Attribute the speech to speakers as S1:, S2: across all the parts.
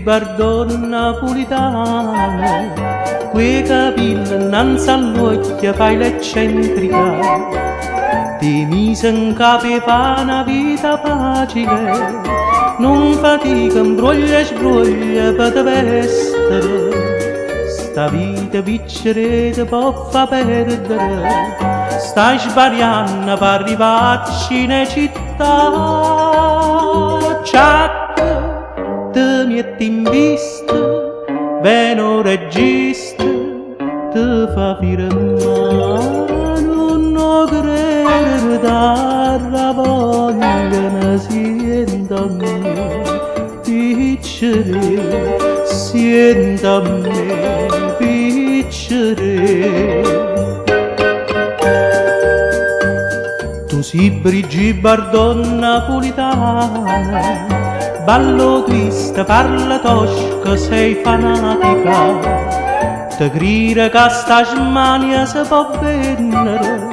S1: Bardot napulitana, cu 'e capille 'nnanze a ll'uocchie fai l'eccentrica. T'hê miso 'ncapa 'e fa' na vita facile, nun fatica, 'mbruoglie e sbruoglie pe' te vestere. Sta vita piccerè te po' fa perdere, stai sbarianno p'arrivà a Cinecittà. Ciak, te miette in vista, vene 'o regista, te fa firmà. Nun 'o credere t'arravogliano, siente a me, piccerè, siente a me, piccerè. Tu si' Brigitte Bardot napulitana, balle 'o twist, parle tosco, sei fanatica. Te crire ca sta smania se po' vennere,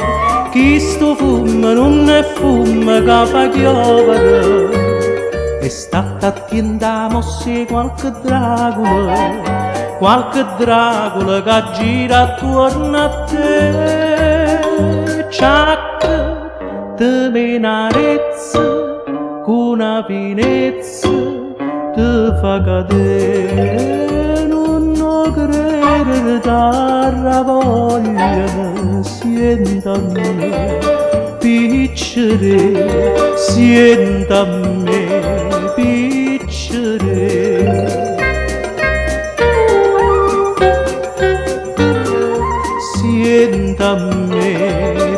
S1: chisto fummo nun è fummo ca fa chiovere. E statte attienta 'a mossa 'e qualche Dracula, qualche Dracula ca gira attuorno a te. Ciak, te mena 'a rezza cu na finezza te fa cadè. Nun 'o credere t'arravogliano, siente a me, piccerè, siente a me, piccerè. Siente a me,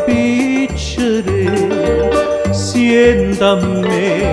S1: piccerè, siente a me.